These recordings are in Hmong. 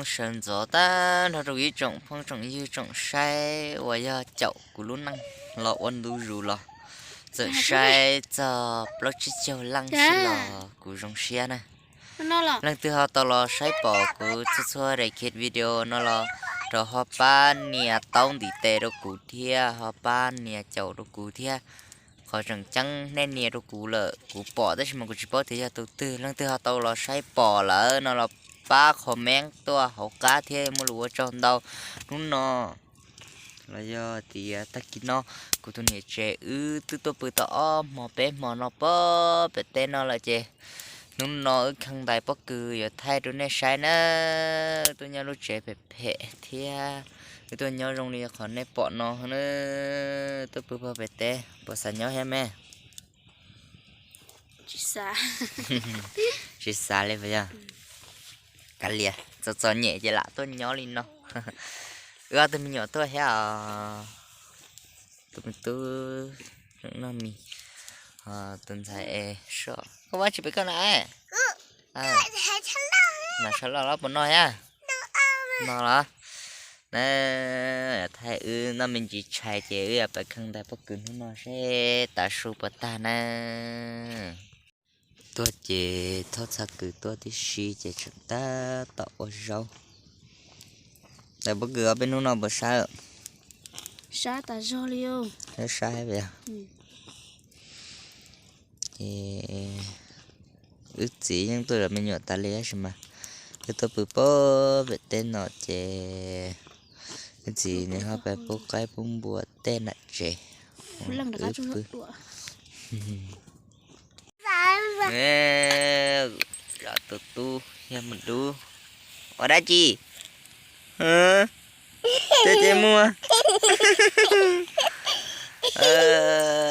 Sawv ntxov tag nrho rau ib tsoom phooj tsoom ywg tsoom saib uas yog caum kuv lub neej los ua ntu zus los txawm saib txog plaub tsib caug leej xwb los kuv zoo siab na. Leej twg ho tau los saib pom kuv txhua txhua daim video no los rau ho pab nias taub ntiv tes rau kuv thiab ho pab nias caum rau kuv thiab. Qhov tseem ceeb nej nias rau kuv lawm kuv pom tab sis mas kuv tsis paub tias yog tus twg. Leej twg ho tau los saib pom lawm no los pab comment tuaj hauv qab thiab muaj lus ua tsaug ntau. Hnub no los yog tias tag kis no kuv tus niam tsev wb twb tuaj pw tau ob hmo peb hmo no pog pem teb no lawm ces hnub no wb kheej ntais pob kws yuav thaij rau nej saib na. Tuaj nyob lub tsev phem phem thiab wb tuaj nyob zoo li qhov nej pom no na. Tuaj pw pog pem teb puas xav nyob thiab me? Tsis xav li puas yog? Kav liam, txom txom nyem ces lam tuaj nyob li no. Wb ob tug me nyuam tuaj thiab os. Tus me tub noj mis, tus ntxhais es soj. Koj ua dab tsi pem koj na? Noj sab laj los puas noj thiab? Noj los. Na, thaij wb noj me ntsis tshais ces wb yuav pais kheej ntais pob kws hnub no seb tav su puas tag na. Tuaj ces thauj txhaj kws tuaj tib si ces tseem tab tom ua zaub. Ntais pob kws os, peb hnub no puas sab? Sab tas zog li. Sab sab thiab puas yog? Ces wb txiv yeej tuaj zov me nyuam tas li tab sis mas wb tuaj pw pog pem teb no ces wb txiv nws ho pais pub qaib pub npua tej nram tsev. Wb pw. Zov tus tub yog mus dub. Ua dab tsi? Tej tej muag.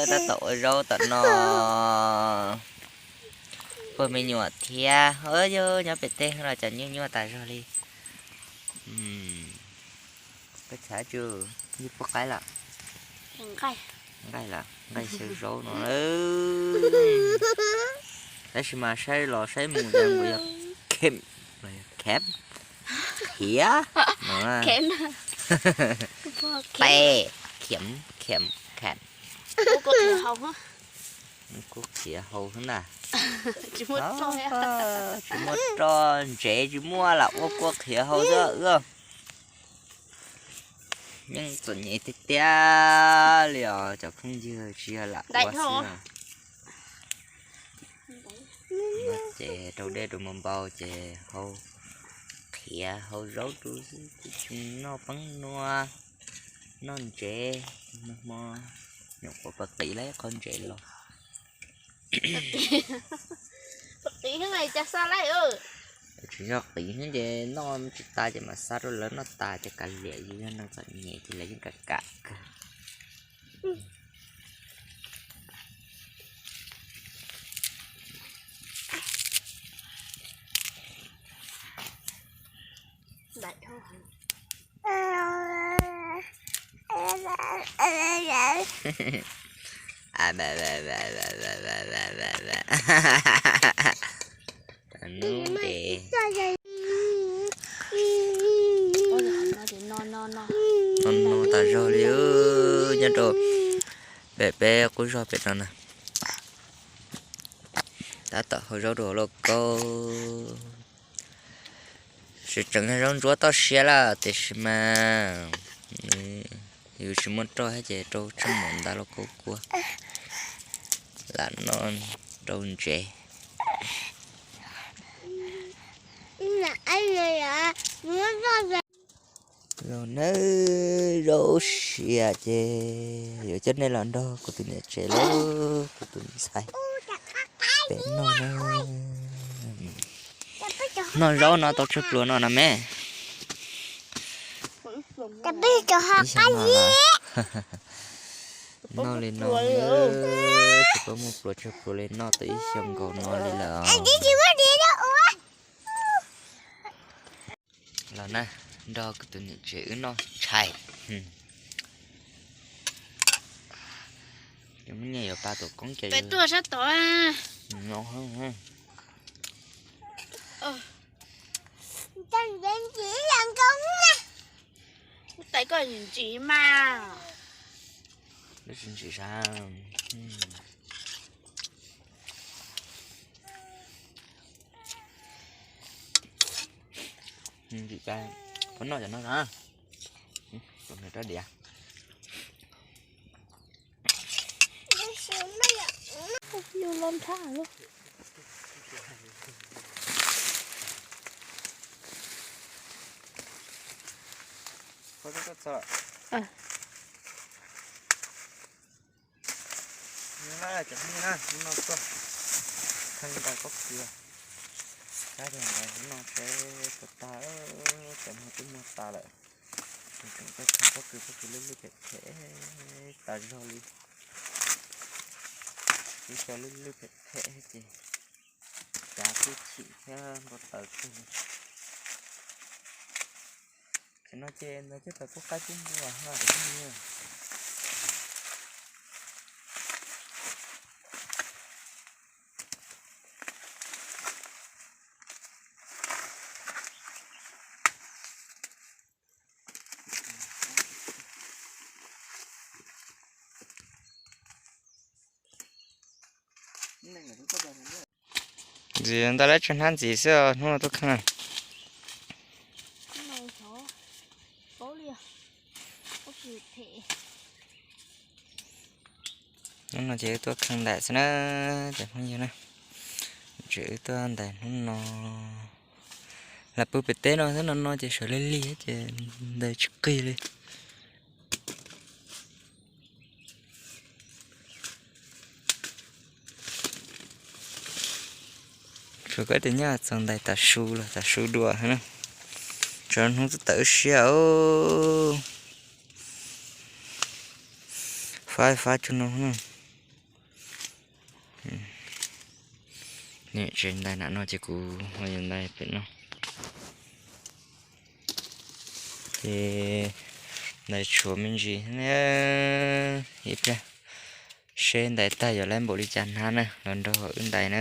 Tab tom ua zaub tom no. Puag me nyuam thiab. Yog nyob pem teb los cov nyuaj nyuaj tas zog li. Peb txhav tsu, yus pub qaib lawm. Nqaij lawm, nqaij xyaw zaub no. Tab sis mas saib los saib mus ces nkaus yog khem, khem, khiav no. Te, khiav, khiav, khiav. Kuv khiav hau xwb na. Tsis muaj roj ntsev tsis muaj lam ua kua khiav hau xwb wb. Yeej txom nyem tiag tiag li os cov phooj ywg, tsis yog lam ua xwb. Ces rau dej rau mos npau ces hau khiav hau zaub rau xwb, tsis tshua noj peeb nua, noj ntsev, noj hmo, nyuam qhuav pais qiv lawm qhov ntsev los. Tsis yog qiv ces noj tsis tas ces mam xa rau lawv noj tas ces kav liam, yus yog neeg txom nyem ces lawv yeej kam kam kawg. Nub es no no tas zog li, nyob rau pem peb qub zog pem no na. Tab tom hau zaub rau hauv lauj kaub. Tseem tseem yog zaub ntsuab toj siab lawm tiam sis mas yus tsis muaj roj thiab ces rau tsheej mus ntawd lauj kaub kua, lam noj rau ntsev. Los nawb, zaub siav ces yuav coj nej los nrog kuv tus niam tsev lawm kuv tus ntxhais pem noj na. Noj zaub no tau tsawg pluas no na me? Ib xyoos no los. Noj li no, tsis paub muaj pluas tsawg pluas li, noj tau ib xyoos nkaus no li lawm. Los na, nrog kuv tus niam tsev wb noj tshais. Cov muaj nyiaj yuav pa tus koob ces tuaj sab tod. Ntxiv los nkauj na. Tais koj ntsim mas. Lub tsis ntsim sab. Ntsim cai, phob noj cov no na. Tus nws rab diav. Yus los nthab lawm. Cov phooj ywg na, hnub no tuaj theej ntais pob kws, tab sis ntais hnub no seb puas tag, cov muag twb muag tas lawm. Tseem tuaj theej pob kws, pob kws lwj lwj phem phem tas zog li. Kuv cov lwj lwj phem phem ces cav twb chim thiab npau taws kawg li. Tam no ces ntawd coj tawm pub qaib pub npua no cov phooj ywg. Ntxiv ntau lab tsag hnab ntxiv xwb os, hnub no tuaj kheej na. Hnub no ces wb tuaj kheej ntais xwb na, cov phooj ywg na. Ces wb tuaj ntais hnub no, lam pw pem teb no xwb, no no ces sawv lig lig ces ntais tsis qig li. Tsuas koj tias nyob txog ntais tav su los tav su dua na. Tsam hnub twb tawm wb siab os. Fab fab tsuag no na. Niam tsev ntais nram no ces kuv ho yuav ntais pem no. Ces ntais tshuav me ntsis ib pliag seb ntais tag yuav lab npaum li cas hnab na los nrog wb ntais na.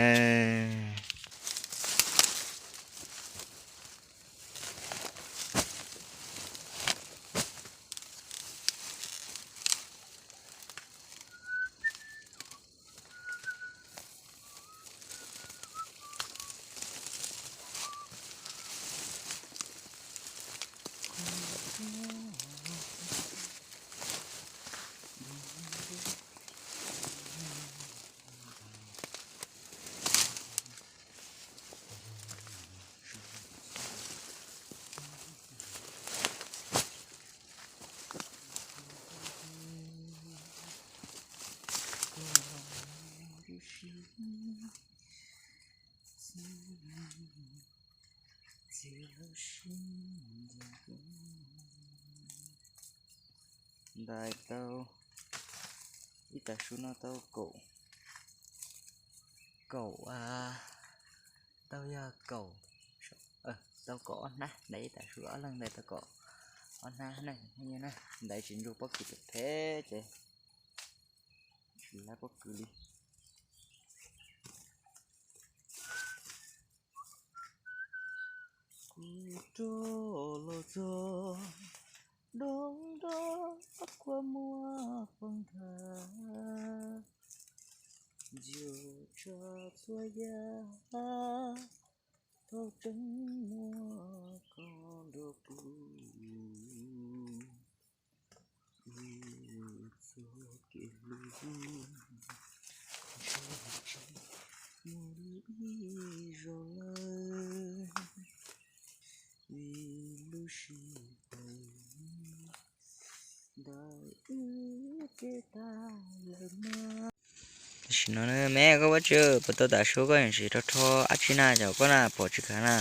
Ntais tau ib tav su no tau kaum, kaum, tau yog kaum, tau kaum ob hnab, ntais ib tav su ob leeg ntais tau kaum ob hnab na, ntais tsis ntsuag pob kws phem phem ces tsis lab pob kws li. Kuv rov los txog doob nrog kua muag poob nthav, ntsia tsa txhua yam tau tseeb muaj koj nrog kuv. Txoj kev hlub ntshai tsis muaj lub ib zaug lawm, vim lub sij hawm ntawd wb kev tag lawm mas. Tam sim no me koj Vaj Tswv puas tau tav su koj tseem rho rho dab tsi na, cov koj na pom tsis khav na?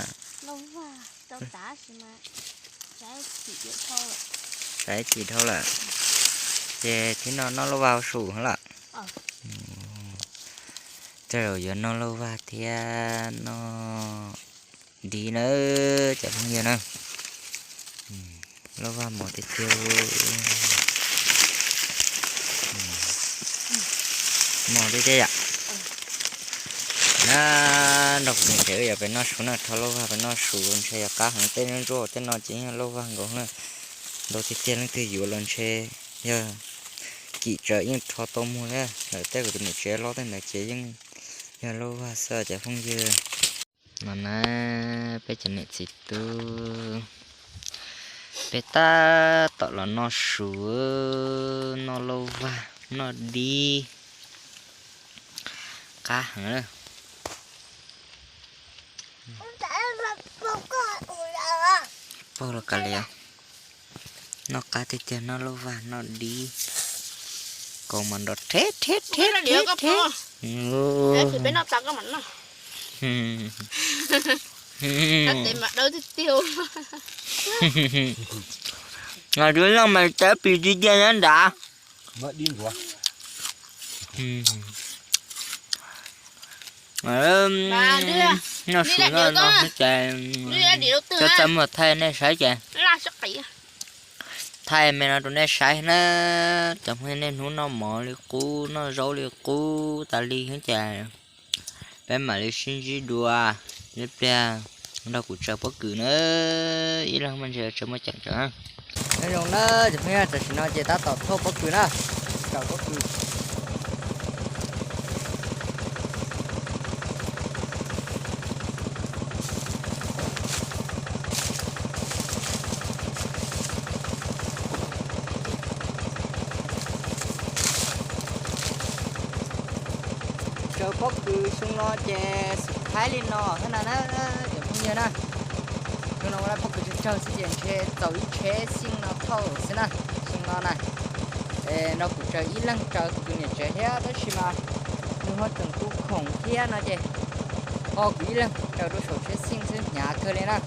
Xav ib chim dhau lawm, ces thib no noj lauj vag hauv su lawm. Tej zaum yuav noj lauj vag thiab noj dib na, cov phooj ywg na. Lauj vag mos tiag tiag, mos tiag tiag yom. Nrog kuv niam tsev wb yuav pem noj su na, rho lauj vag pem noj su ntshe yog qab heev, tej ntsuab ntsuab tej no ces yog lauj vag nkaus na. Ntau tiag tiag, leej twg yuav los ntshe yog cim tsawv yeej rho tau muag thiab. Lawm tej kuv tus niam tsev lob tej ntawd ces yeej yog lauj vag xwb cov phooj ywg. No na, peb cov niam txiv tub, peb tab tom los noj su, noj lauj vag, noj dib, qab heev. Paug los kav liam, noj qab tiag tiag, noj lauj vag noj dib, kaus mas nrov rhe rhe rhe rhe. Tus loj mas cawv pis ti cia nyob nrad. Noj su no no ces cov txaj muag thaij nej saib ces, thaij me no rau nej saib na. Cov phooj ywg, niaj hnub noj mov li qub, noj zaub li qub tas li xwb ces peb mam li sib ntsib dua ib pliag, nrog kuv tsaws pob kws na. Ib leeg mas ntshe tsaws muaj ceem tsaws. Nyob zoo na cov phooj ywg, tam sim no ces tab tom thauj pob kws na, tsaws pob kws. Tsaws pob kws xyoo no ces xwm thaib li no thiab na, cov phooj ywg na. Xyoo no ua pob kws tsawg tsawg xwb ces ntshe txaus ib tsheb xyeej no thauj xwb na. Xyoo no na, nrog kuv tsaws ib leeg, tsaws kuv tus niam tsev thiab, tab sis mas nws ho tseem tu khoom thiab no ces ho kuv ib leeg tsaws rau saum tsheb xyeej xwb, hnyav kawg li na.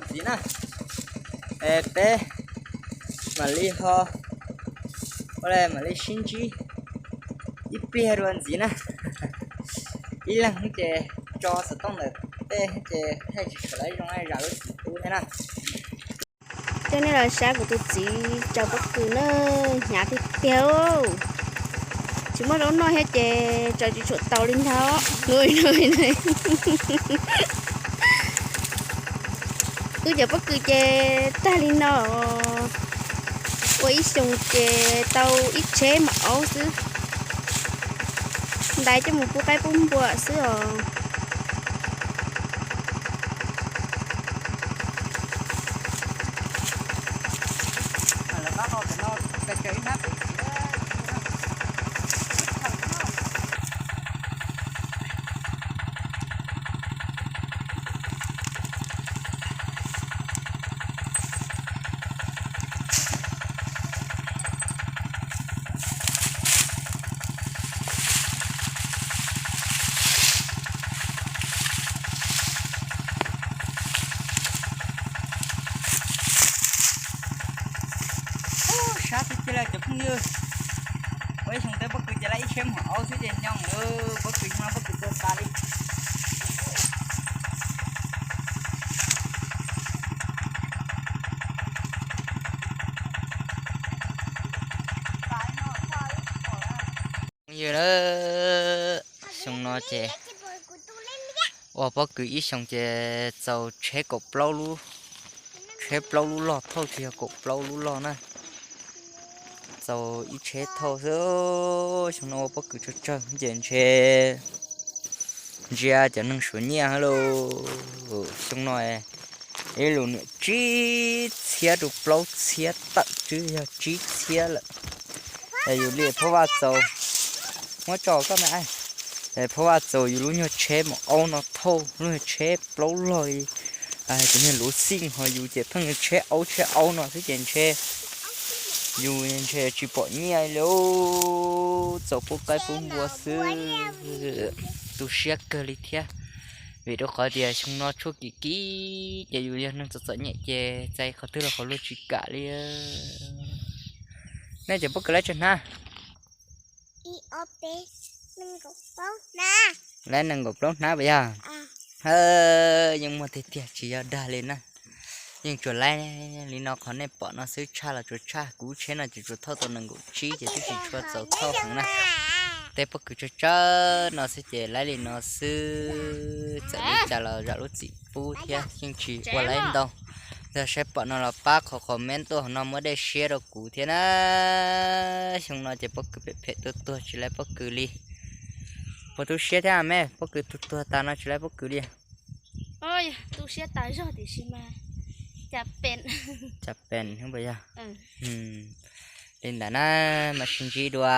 Ntxiv na, peb mam li ho, mam li sib ntsib ib pliag dua ntxiv na. Ib leeg ces tso xov tooj ntawm tej ces thaij tsis tshua zoo, zam lub txiv tub thiab na. Coj nej los saib kuv tus txiv tsaws pob kws na, hnyav tiag tiag. Tsis muaj zaub noj thiab ces tsaws tsis tshua tau li ntag. Wb cov pob kws ces tag li no, ua ib xyoos ces tau ib tsheb maum aub xwb, ntais coj mus pub qaib pub npua xwb os. Sab tiag tiag li cov phooj ywg. Ua ib xyoos tej pob kws ces lawm ib tsheb maum aub xwb ces nyob, pob kws xyoo no pob kws tuag tas li. Phooj ywg na, xyoo no ces ua pob kws ib xyoos ces txaus tsheb kaum plaub lub, tsheb plaub lub log thauj, tsis yog kaum plaub lub log na, txaus ib tsheb thauj xwb. Xyoo no ua pob kws tsawg tsawg ces ntshe ntsia cov neeg suav nyiaj lauj. Xyoo no ib lus niam tsib txhiab rau plaub txhiab tawm, twb yog tsib txhiab lawm. Yus li Phob Vaj Txaus, muab tso koj me, Phob Vaj Txaus yus lub nyuag tsheb maum aub no thauj, lub nyuag tsheb plaub log li cov niag luv xij, ho yus ces pheej tsheb aub tsheb aub no xwb ces ntshe yus ntshe tsis pom nyiaj li. Txaus pub qaib pub npua xwb, tu siab kawg li thiab. Vim rau qhov tias xyoo no tshuaj kim kim ces yus yog neeg txom txom nyem ces txais qhov twg los qhov luag tsis kam li. Nej cov pob kws lawv tsawg hnab? Lawv nees nkaum plaub hnab puas yog? Yeej muaj tiag tiag tsis yog dag li na. Yeej tsuas laib li no, qhov nej pom no xwb, tshaj los tsuas tshaj, kuv tsheb no ces tsuas thauj tau nees nkaum tsib ces twb tsis tshua txaus thauj heev na. Tej pob kws tsawg tsawg no xwb ces laib li no xwb, txawm li cas los zam lub txim pub thiab yeej tsis ua laib ntau. Yog saib pom no los pab qhov comment tuaj hauv no muab dej siab rau kuv thiab na. Xyoo no ces pob kws phem phem tuag tuag tsis laib pob kws li. Puas tu siab thiab me, pob kws tuag tuag tas no tsis laib pob kws li. Tu siab tas zog tiam sis mas cas pes, cas pes xwb puas yog? Li ntawd na, mas sib ntsib dua.